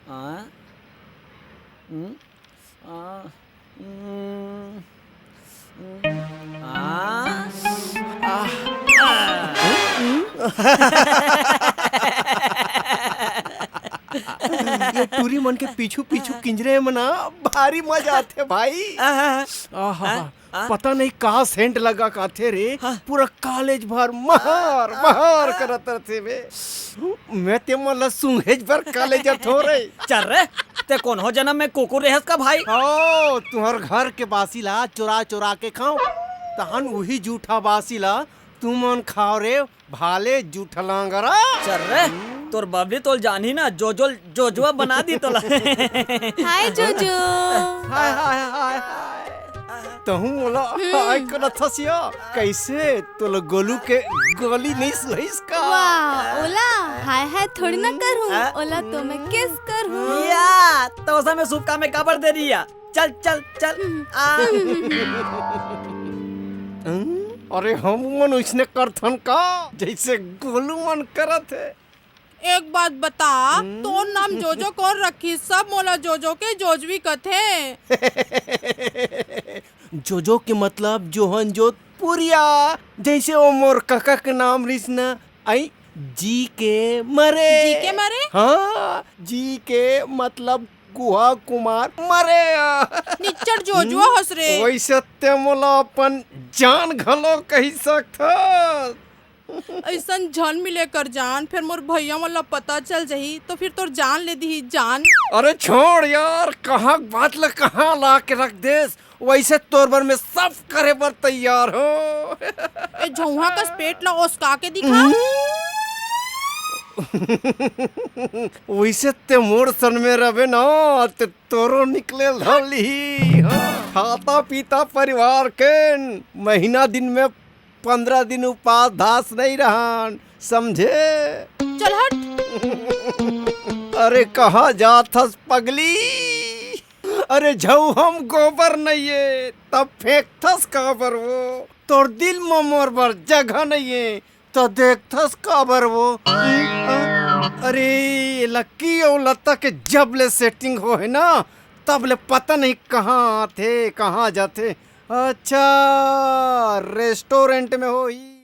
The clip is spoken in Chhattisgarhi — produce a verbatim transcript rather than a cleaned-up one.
आ? हम्म? आ? हम्म? हम्म? आ? आ? आ? ये टूरी मन के पीछू पीछू किंजरे में ना भारी मजा आथे भाई। आ? आहा। आ? आ? पता नहीं का सेंट लगा काथे रे। हाँ। पूरा कॉलेज भर महर महर करत रथे बे। मैं ते मन ला सूंघेच बर कॉलेज थो रे। चल रे, ते कोनो जनम में कुकुर रेहस का भाई? ओ, तुहर घर के बासी ला चुरा चुरा के खाओ, तहन उही जूठा बासी ला तुमन खाओ रे, भाले जूठा लांगरा। चल रे, तोर बबली तोल जानही ना, जोजोल जोजवा बना दी तोला। हाय जोजो। हाय, हाय, हाय, हाय। तहूँ मोला हाय करत हस या? कैसे तोला गोलू के गोली नहीं सुहाइस का? वाह, ओला हाय हाय थोड़ी ना करूँ, आ? ओला तो मैं किस करूँ। या, तो ओसा में सुपका में काबर दे दिया? चल, चल, चल। आ। हम्म, अरे हम मन उसने करथन का, जैसे गोलू मन करत हे। एक बात बता, हम्म? तोर नाम जोजो कौन रखी? सब मोला जोजो के जोजवी कथे। जोजो के मतलब जोहन जोत पुरिया, जैसे वो मोर कका के नाम रिस न, आई जी के मरे। जी के मरे? हाँ, जी के मतलब गुहा कुमार मरे। निच्चट जोजुआ हम्म? हस रे। वैसे ते मोला अपन जान घलो कही सकथस। ऐसन झन मिले कर जान, फिर मोर भैया मन ला पता चल जाही तो फिर तोर जान ले दिही जान। अरे छोड़ यार, कहाँ बात ला कहाँ ला के रख देस। वैसे तोर बर मैं सब करे बर तैयार हो। ए झौहा कस पेट ला ओसका के दिखा। वैसे ते मोर सन में रहे ना, ते तोरो निकले धर लिही। खाता पीता परिवार के महीना दिन में पंद्रह दिन उपास धास नहीं रहन, समझे? चल हट। अरे कहाँ जात हस पगली? अरे झौहा म गोबर नइये, तब फेंकथस काबर वो? तोर दिल म मोर बर जगह नइये, त देखथस काबर वो? अरे लक्की अउ लता के जब ले सेटिंग हो हे ना, तब ले पता नहीं कहाँ आथे, कहाँ जाथे। अच्छा, रेस्टोरेंट में होही।